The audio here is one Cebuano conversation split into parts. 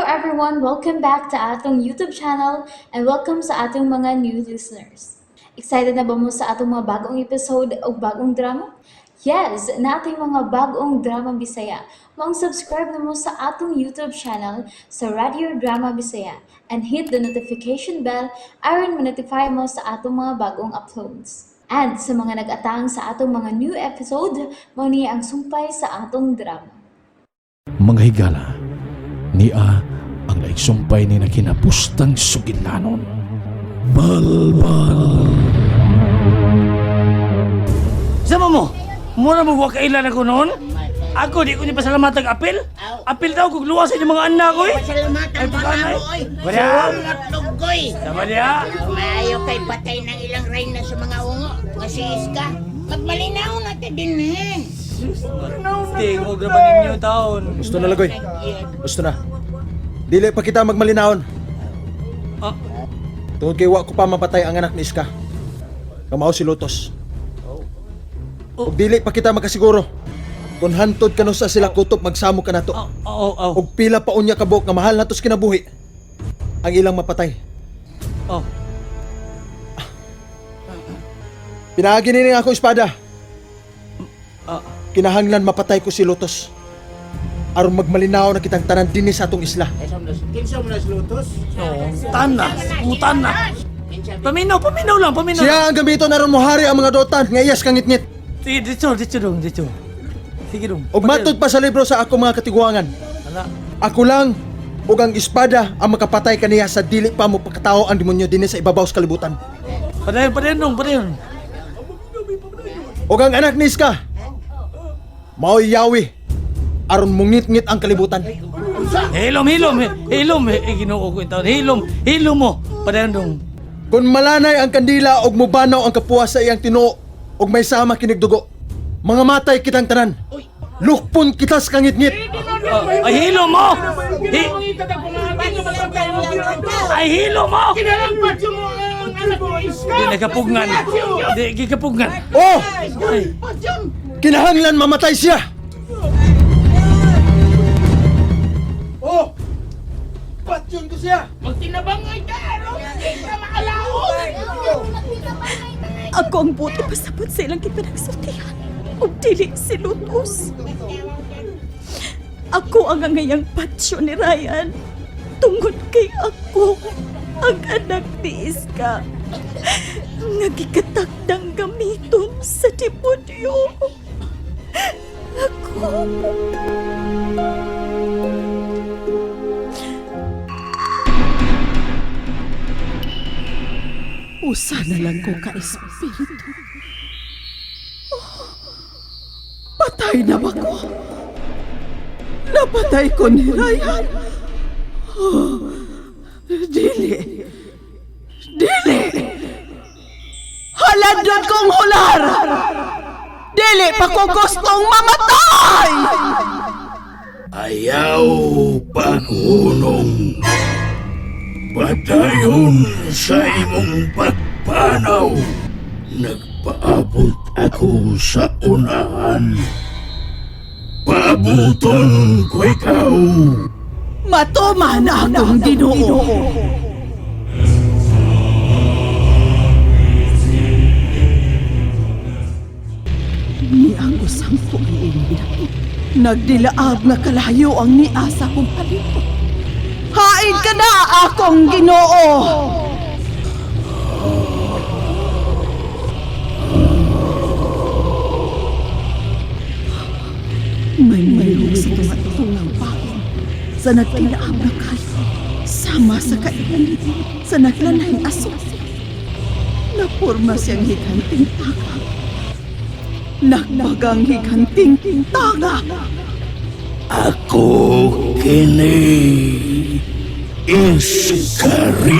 everyone! Welcome back to atong YouTube channel and welcome sa atong mga new listeners. Excited na ba mo sa atong mga bagong episode o bagong drama? Yes, nating mga bagong drama Bisaya. Maong subscribe na mo sa atong YouTube channel sa Radio Drama Bisaya and hit the notification bell aron ma-notify mo sa atong mga bagong uploads. And sa mga nag-atang sa atong mga new episode, mao ni ang sumpay sa atong drama. Mga higala, nia ang naigsumpay ni na kinapustang sugilanon. Balbal. Sama mo! Mura mo wa kailan ako noon? Ako di ko niya pasalamatan apil. Apil daw kung luwas sa inyong mga anak ko eh. Pasalamatan Ay, pa pagkanay. na mo, oy. Wala. Ngatlog koy. Sama niya. Maayo kay patay ng ilang reyna sa mga ungo. Nga si Iska. Magmalinaw na ta din eh. Tingog naman ninyo taon. Gusto na lagoy. Gusto na. Dili pa kita magmalinahon. Ah. Tungod kay wa ko pa mapatay ang anak ni Iska. Kamao si Lotos. Oh. Ug dili pa kita makasiguro. Kung hantod kanu sa sila kutob magsamo ka nato. Oh, oh, oh. Og pila pa unya ka buok nga mahal natos kinabuhi. Ang ilang mapatay. Oh. Pinaagi nini ang akong espada. Ah. Kinahanglan mapatay ko si Lotos. Aron magmalinaw na kitang tanan dinhi sa atong isla. Kinsa mo na si Lotus? Tan na. Utan na. Paminaw, paminaw lang, paminaw. Siya ang gamiton aron mohari ang mga dotan nga iyas kangitngit. Sige, dito, dito dong, dito. Sige dong. Og matod pa sa libro sa ako mga katiguangan. Ala. Ako lang ug ang espada ang makapatay kaniya sa dili pa mo pagkatao ang demonyo dinhi sa ibabaw sa kalibutan. Padayon, padayon dong, padayon. Ug ang anak ni Iska mao'y Yahweh aron mungitngit ang kalibutan. Hilom, hilom, hilom. Eh, Ginoo ko yung taon. Hilom, hilom mo. Padayon dong. Kung malanay ang kandila ug mubanaw ang kapuwas sa iyang tinuo ug may sama kinig dugo, mga matay kitang tanan. Lukpon kita sa kangitngit. Oh, ay, hilom mo! Ay, hilom mo! Di nagkapugngan. Di gikapugngan. Oh! Ay, Kinahanglan mamatay siya. Oh! Patyon ko siya. Magtinabangay ka, aron di ka makalaon. Ako ang buti pasabot sa ilang kipanagsultihan ug dili si Lutos. Ako ang angayang patsyo ni Ryan tungod kay ako ang anak ni Iska nga gikatakdang gamiton sa demonyo. Ako. Usa na lang ko ka espiritu. Oh, patay na ba ko? Napatay ko ni Ryan. Oh, dili. Dili! Halandon kong hular! Dili pa ko gustong mamatay! Ayaw paghunong. Padayon sa imong pagpanaw. Nagpaabot ako sa unahan. Paabuton ko ikaw. Matuman akong Ginoo. Ni ang usang kumiinda. Nagdilaab nga kalayo ang niasa kong palibot. Hain ka na akong Ginoo! May mayroong sa tunga-tungang paon sa nagtilaab na kayo. Sama sa kailan sa naglanay aso. Napurma siyang higanting tanga. Nagbagang higanting tanga. Ako kini Iskarita.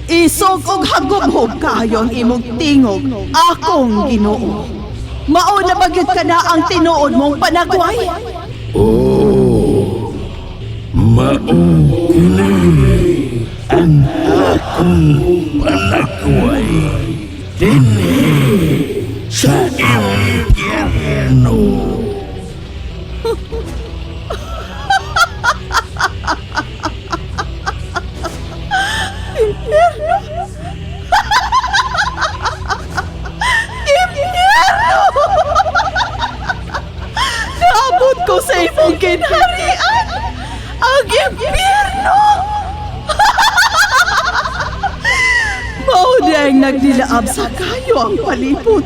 Isog og hagubhog kayo ang imong tingog, akong Ginoo. Mao na bagyod ka na ang tinuod mong panagway. Oh, mao kini ang akong panagway dinhi sa impyerno. Imong ginharian ang impyerno! Mao di ang nagdilaab sa kayo ang palipot.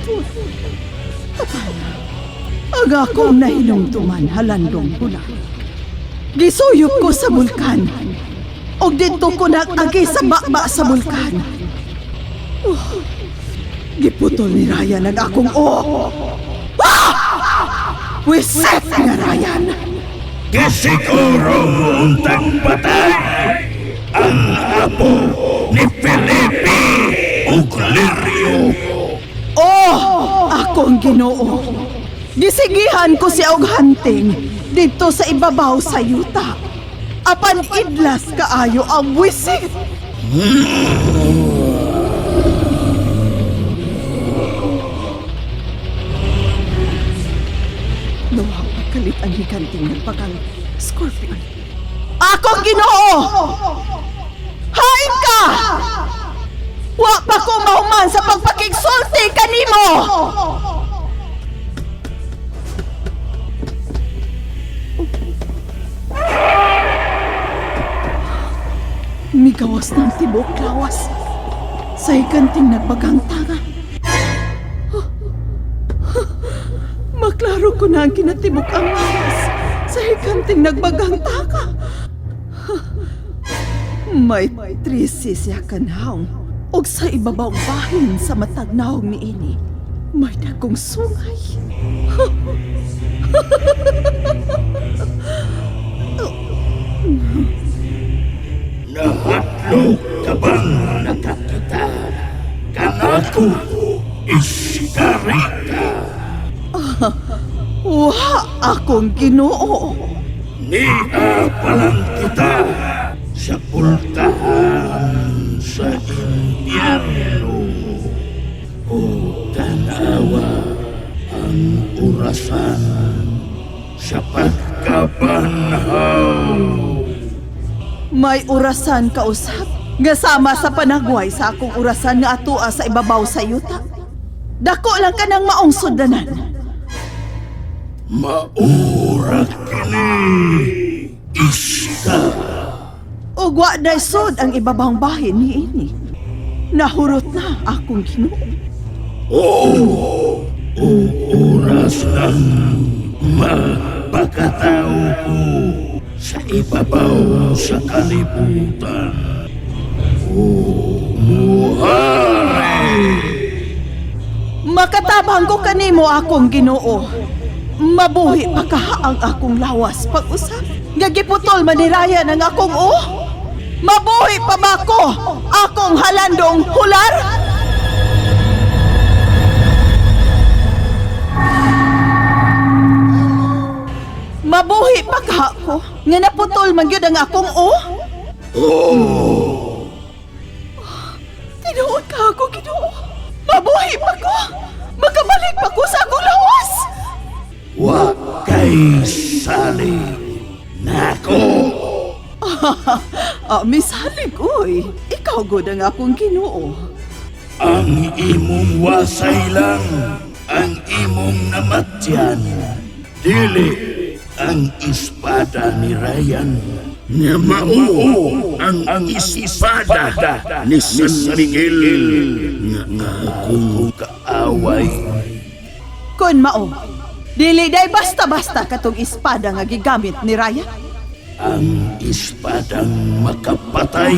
Apan, ang akong nahinumduman halandong hula. Gisuyop ko sa bulkan. Og didto ko nag-agi sa baba sa bulkan. Oh, giputol ni Ryan ang akong o. Ah! Wiset nga Ryan! Gisiguro mo untang patay ang apo ni Felipe ug Lirio. Oh, akong Ginoo. Gisigihan ko siya og hunting didto sa ibabaw sa yuta. Apan idlas kaayo ang wisit. Luha pagkalit ang higanting nagpakang scorpion. Akong Ginoo! Hain ka! Wa pa ko mahuman sa pagpakigsulti kanimo! Migawas ng tibok lawas sa higanting nagbagang tanga. Maklaro ko na ang kinatibok ang lawas sa higanting nagbagang taka. May trisi siya kanhaong og sa ibabaw bahin sa matag nahong niini. May dagkong sungay. Nahatlok ka bang nakakita? Kanako, Iskarita. Wa akong Ginoo. Nia palang kita sa pultahan sa impyerno. O tanawa ang orasan sa pagkabanhaw. May orasan kausap. Nga sama sa panagway sa akong orasan nga atua sa ibabaw sa yuta. Dako lang ka ng maong sudanan. Maura kini, Iska. Ug wa day sud ang ibabang bahin niini. Nahurot na akong Ginoo. Oo, o oras ng magpakatao ko sa ibabaw sa kalibutan. O muhari! Makatabang ko kanimo akong Ginoo. Mabuhi pa kaha ang akong lawas pag-usap. Nga giputol man ni Ryan ang akong o. Mabuhi pa ba ko akong halandong hular? Mabuhi pa kaha ko nga naputol man gyud ang akong o. Oh, Tinuod ka ako, Ginoo. Mabuhi pa ko. Makabalik pa ko sa akong lawas. Wa kay salig nako. Ah, misalig, uy. Ikaw gud ang akong Ginoo. Ang imong wasay lang ang imong namatyan. Dili ang espada ni Ryan. Nga mao ang espada ni San Miguel nga akong kaaway. Kun mao, dili day basta-basta katong espada nga gigamit ni Ryan. Ang espadang makapatay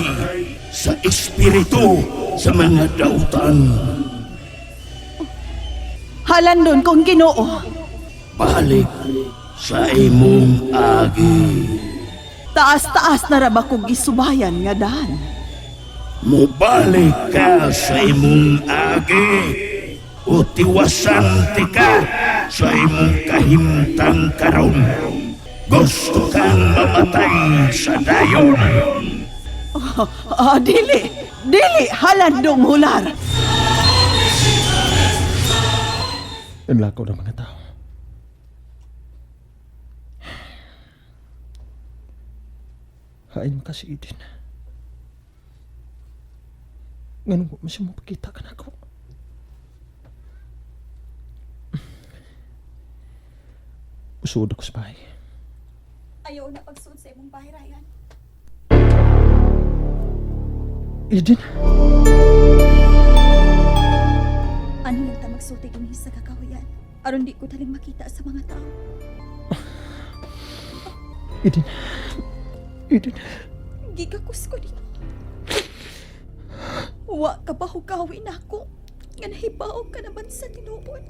sa espiritu sa mga dautan. Halandon kong Ginoo. Balik sa imong agi. Taas-taas na ra ba kog gisubayan nga daan. Mubalik ka sa imong agi o tiwasan ti ka sa imong kahimtang karon. Gusto kang mamatay sa dayon. Ah, dili. Dili halandong hular. Ang lakaw ng mga tao. Hain mo kasi Eden. Ganun mo siya mapakita ka na ako. Usod ako sa bahay. Ayaw na pagsuod sa imong bahay, Ryan. Eden? Ano lang ta magsulti dinhi sa kakahuyan? Aron di ko taling makita sa mga tao. Eden. Eden. Gigakos ko nimo. Wa ka ba hukawin ako? Nga nahibaw ka naman sa tinuod.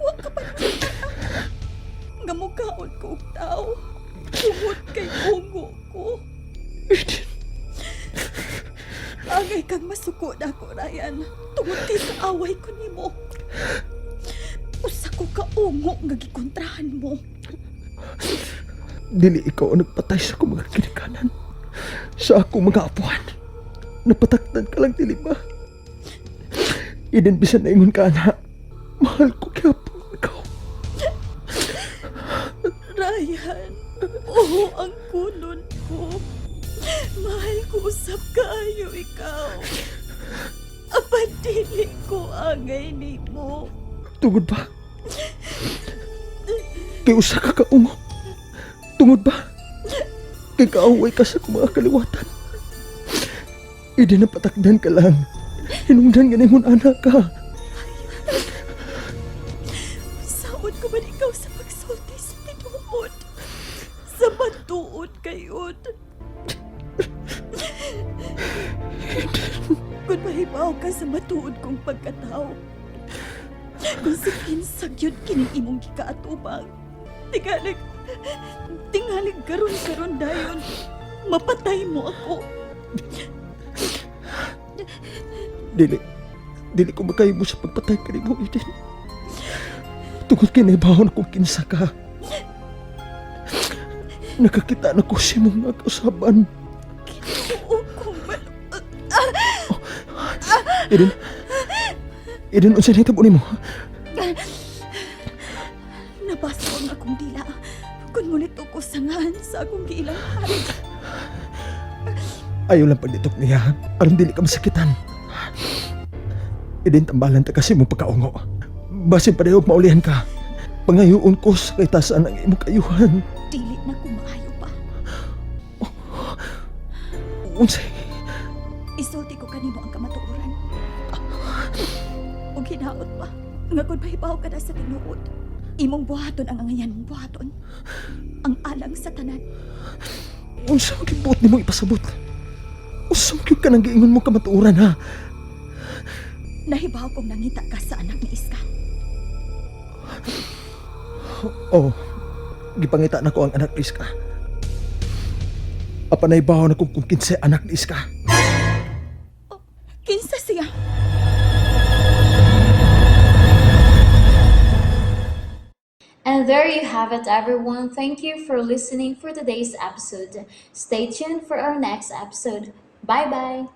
Wa ka pa naman Nga mukaon ko og tao. Tungod kay ungo ko. Angay kang masuko na ako, Ryan. Tungod kay sa away ko nimo. Usa ko ka ungo nga gikontrahan mo. Dili ikaw ang nagpatay sa akong mga kinikanan. Sa akong mga apuhan. Napataktan ka lang, dili ba? Eden, bisan na ingon ka, anak. Mahal ko gyapon ikaw. Ryan, oo ang kunon ko. Mahal ko usap kaayo ikaw. Apan dili ko angay nimo. Tungod ba? Kay usa ka kaungo. Tungod ba? Kay kaaway ka sa akong mga kaliwatan. Eden, napatakdan ka lang. Hinungdan nga nimon anak ka. Saon ko man ikaw sa pagsulti sa tinuod. Sa matuod kayod. Kung mahibaw ka sa matuod kong pagkatao, kung si Kinsag yun kining imong gikaatubang, tingalig, tingalig karon-karon dayon, mapatay mo ako. Dili. Dili ko makahimo sa pagpatay kanimo, Eden. Tungod kay naibahon akong kinsa ka. Nakakita na ko sa imong mga kausaban. Ginoo kong mal... Eden. Eden, unsa nahitabo nimo? Nabaso ang akong dila. Kung ngunit ko sangahan sa akong giilang hari. Ayaw lang pagditok niya. Aron dili ka masakitan. Eden, tambalan ta kasi mong pagkaungo. Basin pa maulihan ka. Pangayoon ko sa kitasan ang imong kayuhan. Dili na ko maayo pa. Unsay? Isulti ko kanimo ang kamatuoran. Ug hinaot pa, nga kung mahibaw ka na sa tinuod, imong buhaton ang angayan mong buhaton. Ang alang sa tanan. Unsa man gyud buot nimo ipasabot? Unsa man gyud ka nang giingon mo kamatuoran ha? Nahibaw kong nangita ka sa anak ni Iska. Oo. Gipangita na ko ang anak ni Iska. Apan nahibaw na kung kinsay anak ni Iska. Kinsa siya? And there you have it, everyone. Thank you for listening for today's episode. Stay tuned for our next episode. Bye bye.